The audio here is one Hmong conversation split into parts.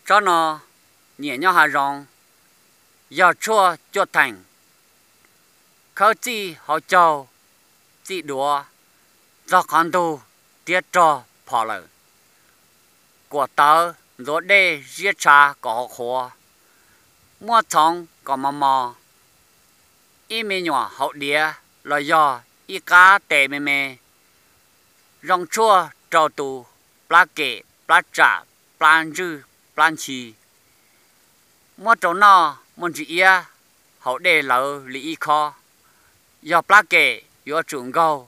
Tsob no nyiam nyob hav zoov, yog tshuaj cuaj theem, khawb txij hauv caug, txij duav, txog qhov ntug thiab rog phom lawm. Kuam tawv ntxuav dej ziab tshav kom hauv qhuav, muab txhoov kom mos mos, ib me nyuam hauv diav los yog ib qab tes me me, zoo tshuaj rau tus plab kem plab tsam plab ntswj plab nchi. Muab rau noj muaj ntsis iab, haus dej lawv li ib khob. Yog plab kem yuav tsum nkaug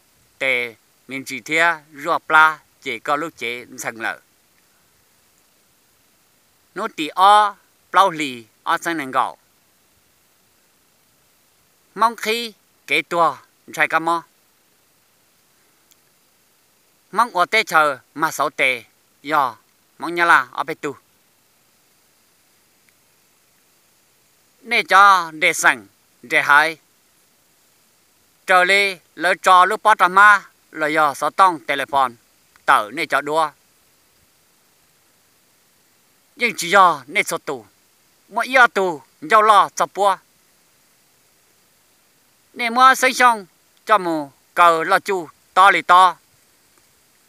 tes me ntsis thiab zuaj plab ces koj lub cev ntxhee lawm. Hnub tim ob plaub hlis ob txhiab nees nkaum, Hmoob qhib kev tuag ntshai kab mob. Hmoob ua teb chaws mag xauv tes yog Hmoob Nyab Laj ob peb tug. Nej cov nres xeem nres haiv, raws li lawv tso lub pob rau hmab los yog xov tooj telephone tawm nej cov duab, yeej tsis yog nej txhua tus, muaj ib ob tug ncauj loj txog puab. Nej muab Xeeb Xyooj coj mus kaw loj cuj tob li tob,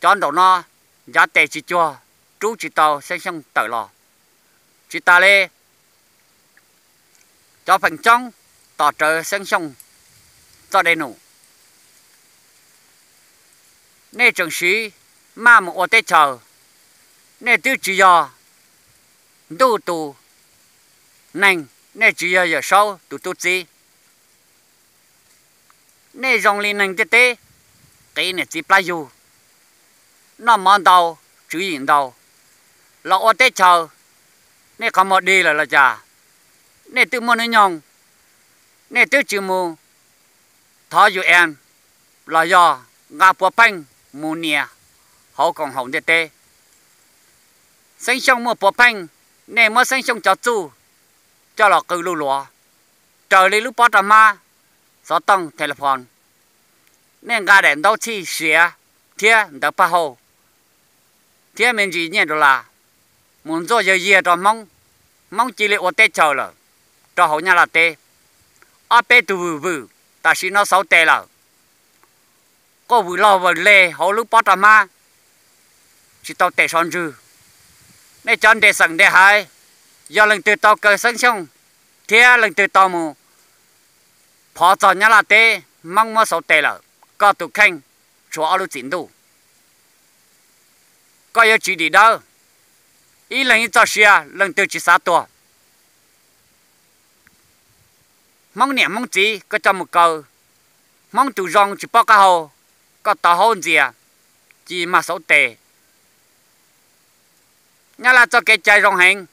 cov nraum no ncav tes tsis cuag, rub tsis tau Xeeb Xyooj tawm los. Tsis tas li, cov feem coob tos rawv Xeeb Xyooj txoj dej num. Nej tseem siv maj mus ua teb chaws, nej twb tsis yog Ntuj tus neeg, nej tsis yog Yawm Saub tus tub txib. Nej zoo li neeg ntiaj teb, qiv niam txiv plab yug, noj mov ntau, tswv yim ntau, los ua teb chaws, nej qhov muag dig lawm los cas? Nej twb muaj hnub nyoog, nej twb tsis mus thov UN los yog nqa puav pheej mus nias hauv koom haum ntiaj teb. Xeeb Xyooj muaj puav pheej, nej muab Xeeb Xyooj cov txuj coj los qw luj luav, raws li lub pob rau hmab, xov tooj telephone. Nej nqa daim ntaub txhij siav thiab ntawv paj hauj thiab me ntsis nyiaj dollar mus ntxuaj yawg yiag rau Hmoob, Hmoob cia li ua teb chaws lawm rau hauv Nyab Laj teb. Ob peb tug vwm vwm tam sim no xauv tes lawm, quaj vwm log vwm leg hauv lub pob rau hmab, tsis tau tes so ntswg. Nej cov nres xeem nres haiv, yog leej twg tau kaw Xeeb Xyooj thiab leej twg tau mus phov txog Nyab Laj teb, Hmoob muab xauv tes lawm, koj tus kheej tshuav ob lub txim ntuj. Koj yuav tsis dim dawb, ib leeg ib txoj sia, leej twg tsis xav tuag. Hmoob niam Hmoob txiv koj coj mus kaw, Hmoob tus zoo tsis paub qab hau, koj tau haub ntxias, cia mag xauv tes. Nyab Laj txoj kev cai zoo heev,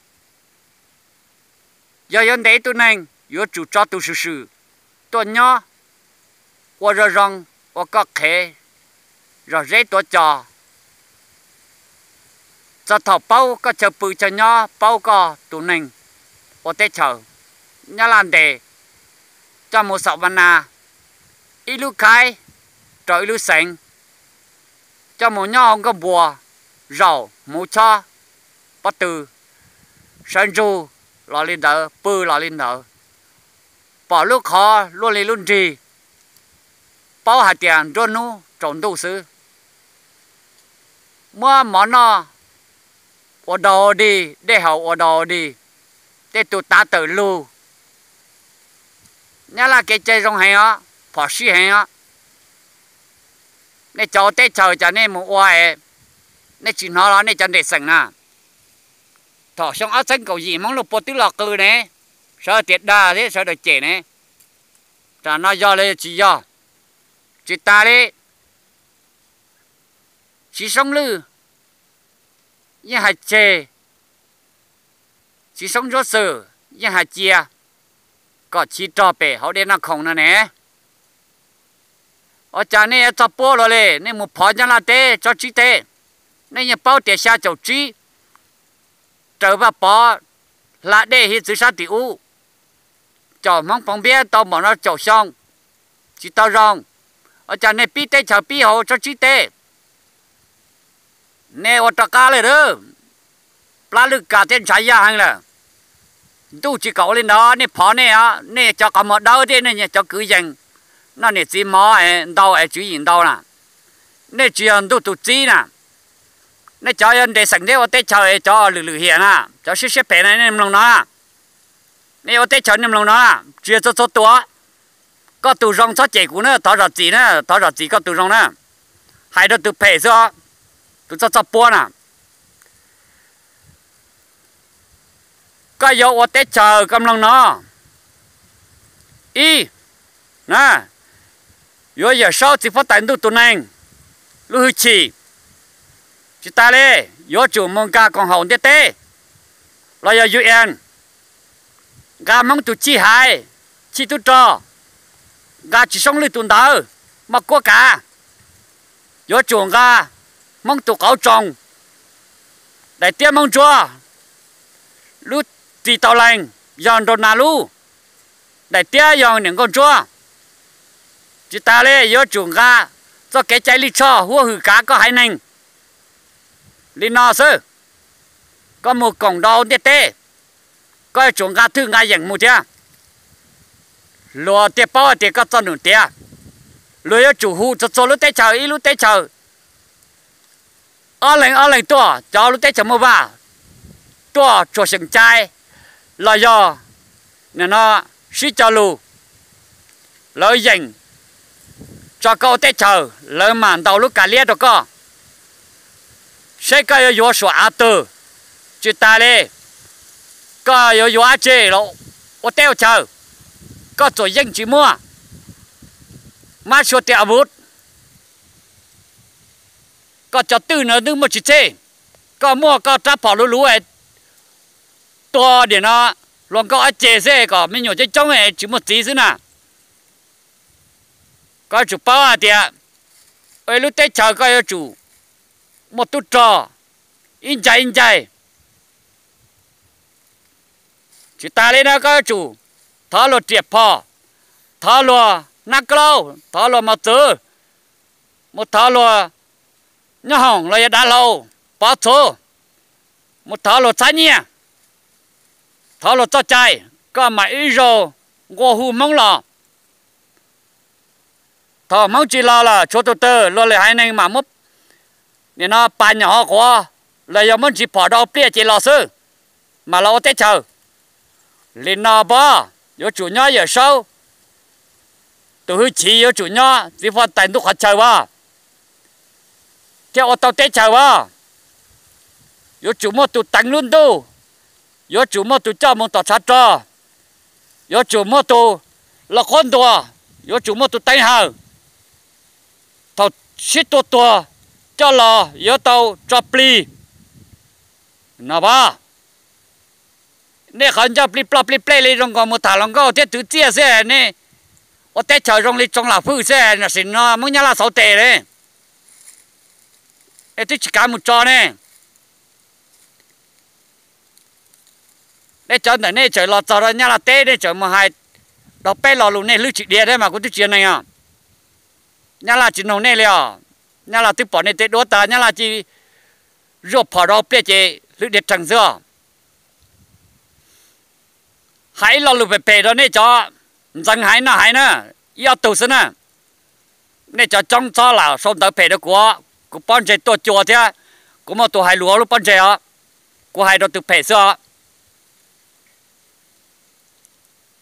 yog yuav ntes ib tug neeg yuav tsum tso tus swm swm tuaj nyob, ua zoo zoo, ua koj qhev, zog zeb tuav cos, txog thaum paub koj chaw pw chaw nyob, paub koj tus neeg ua teb chaws. Nyab Laj ntes, coj mus xam va na, ib lub khaib rau ib lub xeev, coj mus nyob hauv nkauj npua, zaum hmuv chob pob tw, sawv ntsug los li ntawd, pw los li ntawd, pom lub qhov luaj li lub nrig, paub hais tias nruab hnub tsaus ntuj xwb. Muab mov noj ua dog dig, dej haus ua dog dig, tej tus tav tawm lug. Nyab Laj kev cai zoo heev os, phom sij heev os. Nej cov ua teb chaws cas nej mus ua es nej tsis hnov los nej cov nres xeem na. Thaum xyoo ob txhiab kaum yim Hmoob Luj Pua twb los qw ne, sawv daws tias dag thiab sawv daws cem ne. Tam no yog los tsis yog? Tsis tas li, Txiv Soob Lwj yeej hais tseg, Txiv Soob Ntsuab Xwm yeej hais cia kom chiv rog pem hauv dej Naj Khoom no ne. Ua cas nej yuav txog puab luaj li, nej mus phov Nyab Laj teb tsob tsib teb? Nej yeej paub tias xya caum tsib raws Vaj Pov hla dej hiav txwv sab tim ub, caum Hmoob Pov Npiab tau npaum no caum xyoo, tsis tau zoo. Ua cas nej pib teb chaws pib hauv tsob tsib teb? Nej ua rov qab li lawm. plab lwj kas thiab ntshav yaj heev lawm. Ntuj tsis kom ua li ntawd, nej phov nej, nej cov qhov muag dawb thiab nej cov kwv yees, noj niam txiv mov ntau es tswv yim ntau na, nej tsis yog ntuj tus txib na. Nej cov nres xeem thiab ua teb chaws, cov lwm lwm hiam na, cov siab siab phem na, nej mloog no na. Nej ua teb chaws nej mloog no na, tsis yog txhua txhua tus. Koj tus zoo txhob cem kuv na, thov zam txim na, thov zam txim koj tus zoo na. Hais rau tus phem xwb os, tus txoj txoj puab na. Koj yuav ua teb chaws koj mloog no. Ib, na, yuav Yawm Saub txiv huab tais ntuj tus neeg lub hwj chim. Tsis tas li, yuav tsum mus nqa koom haum ntiaj teb los yog U N, nqa Hmoob tus chij haiv, chij tub rog, nqa tsis soob lwj tus ntawd, moj kuab kav. Yuav tsum nqa Hmoob tus qauv tsoos, daim tiab Hmoob Ntsuab, lub ris tau lees yog nraug nas lub, daim tiab yog niam nkauj ntsuab. Tsis tas li, yuav tsum nqa txoj kev cai lij tshoj huab hwm kav koj haiv neeg. Li no xwb, koj mus koom rau ntiaj teb, koj yuav tsum nqa thwj nqa yeem mus thiab. Luag thiaj paub hais tias koj txoj num tiav. Luag yuav tsum hu txhua txhua lub teb chaws, ib lub teb chaws ob leeg ob leeg tuaj, cov lub teb chaws muaj vaj tuaj tsuas xyeem cai los yog nim no sib cog lus, lawv yeem tso koj ua teb chaws, lawv mam ntaus lub kas liab rau koj, seb koj yuav yuav suam av twg. Tsis tas li, koj yuav yuav dab tsi los ua teb ua chaw, koj txuam yeej tsis muaj. Mab sua tias a vus, koj cov twj no twb muaj tsis txhij, koj muaj koj rab phom luv luv tua nim no hluas nkauj ob ceg xwb kom me nyuam coob coob tsis muaj txiv xwb na. Koj yuav tsum paub hais tias ib lub teb chaws koj yuav tsum muaj tub rog ib ncaig ib ncaig. Tsis tas li na, koj yuav tsum thov luag riam phom, thov luag nab kaub laub, thov luag mos txwv, mus thov luag nyob hoom los yog dav hlau, pov txhuv, mus thov luag txhab nyiaj, thov luag txoj cai, koj mam ib zaug nqua hu Hmoob los. Thaum Hmoob tsis los lawm, tshuav tus twg luag lwm haiv neeg mam muab nim no pas nyom ho quav los yog muab ntsis phom rau pliaj ces los xwb, mam los ua teb chaws. Li no pob, yuav tsum nyob Yawm Saub tus hwj chim, yuav tsum nyob txiv huab tais ntuj qhov chaw as, thiaj ua tau teb chaws as. Yuav tsum muaj tus teev lub ntuj, yuav tsum muaj tus coj mus tom tshav rog, yuav tsum muaj tus los qhuab ntuas, yuav tsum muaj tus teev hawm. Thaum sib tua tuag coj los yuav tau tso plig no as. Nej qhov ncauj plig ploj plig plej li zoo nkaus mus tham hluas nkauj thiab twv txiaj xwb, nej ua teb chaws zoo li tsoo lam fwj xwb, tam sim no Hmoob Nyab Laj xauv tes li, nej twb tsis kav mus tso ne. Nej cov ntawm nej tseem los txog rau Nyab Laj teb, nej tseem mus hais rau peb lo lus, nej hlwb tsis dhia thiab mas kuv twb tsis yog neeg os. Nyab Laj tsis noog nej li os. Nyab Laj twb pom nej tej duab tas, Nyab Laj cia zuaj phom rau pliaj ces hlwb dhia rhees xwb os. Hais ib lo lus phem phem rau nej cov ntxeev haiv noj haiv na, ib ob tug xwb na. Nej cov coob txhob lam sau ntawv phem rau kuv, kuv pob ntseg tuaj cua thiab, kuv muaj tus hais lus hauv lub pob ntseg os, kuv hais rau tus phem xwb os.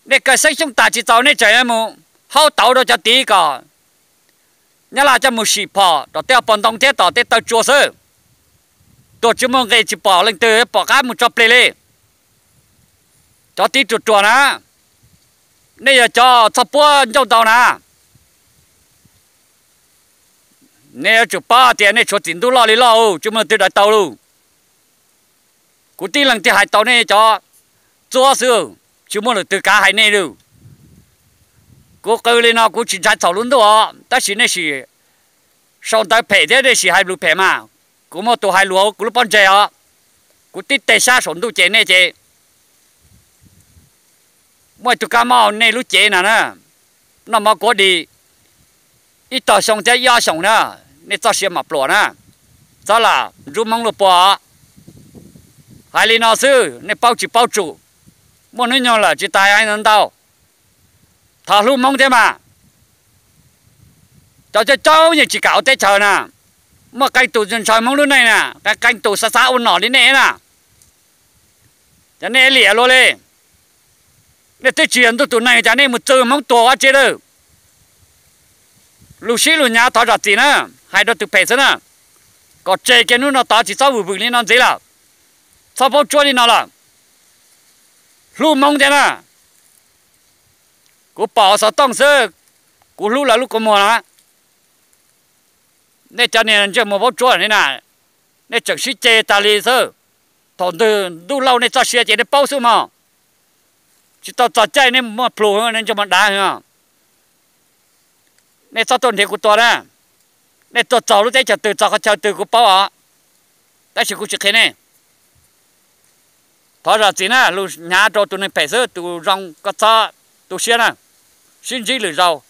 Nej kaw xeeb xyoob tas tsis txaus nej tseem mus haub tauv rau cov tid kom Nyab Laj coj mus sim phom tom tej pos ntoo thiab tom tej taw tsua xwb. Tuag tsis muaj nqis, tsis pom leej twg pom qab mus tso plig li. Cov tib ruam ruam na, nej yog cov txhob puab ncauj ntau na. Nej yuav tsum paub tias nej tshuav txim ntuj loj li loj, tsis muaj leej twg daws tau li. Kuv tib leeg thiaj hais tau nej cov txuab xwb, tsis muaj lwm tus kav hais nej li. Kuv qw li no kuv tsis ntshai txhaum lub ntuj os, tab sis nej sim sau ntawv phem thiab nej sim hais lus phem mas, kuv muaj tus hais lus hauv kuv lub pob ntseg os. Kuv tib teg sab saum ntuj ces nej ces muaj ib tug kab mob nej lub cev na, noj mov kuav dis ib tog xyoo thiab ib ob xyoos na, nej txoj sia mam pluam na. Txhob lam ntsub Hmoob luag puas os. Hais li no xwb, nej paub tsis paub tsum, muaj hnub nyoog lawm tsis tas hais ntau. Thov hlub Hmoob thiab mas. Cov coob coob yeej tsis kam ua teb chaws na, muaj qee tus ntshaw Hmoob lub neej na, qee tus xav xav ua nom li nej na. Ces nej liam luag li, nej twb tsis yog ntuj tus neeg ces nej mus txwv Hmoob tuag ua tsi lawm. Lus sib lus hnyav thov zam txim na, hais rau tus phem xwb na, kom tseg kiag hnub no tod tsis txhob vwm vwm li no ntxiv lawm. Txhob paub tsuab li no lawm. Hlub Hmoob thiab na. Kuv pom xov tooj xwb, kuv hlub lawv lub kua muag na. Nej cov niag ntsej muag paub tsuab ne na, nej tseem sib ceg tas li xwb. Thaum ntawd ntuj lauj nej txoj sia ces nej paub xwb mog. Tsis tau txog caij nej muaj plhus nej ntsej muag dav. Nej txhob tuaj nrhiav kuv tua na. Nej tuaj txog lub teb chaws twg txog qhov chaw twg kuv paub os, tab sis kuv tsis qhia nej. Thov zam txim na, lus hnyav rau tus neeg phem xwb, tus zoo koj txhob tu siab na. Sib ntsib lwm zaus.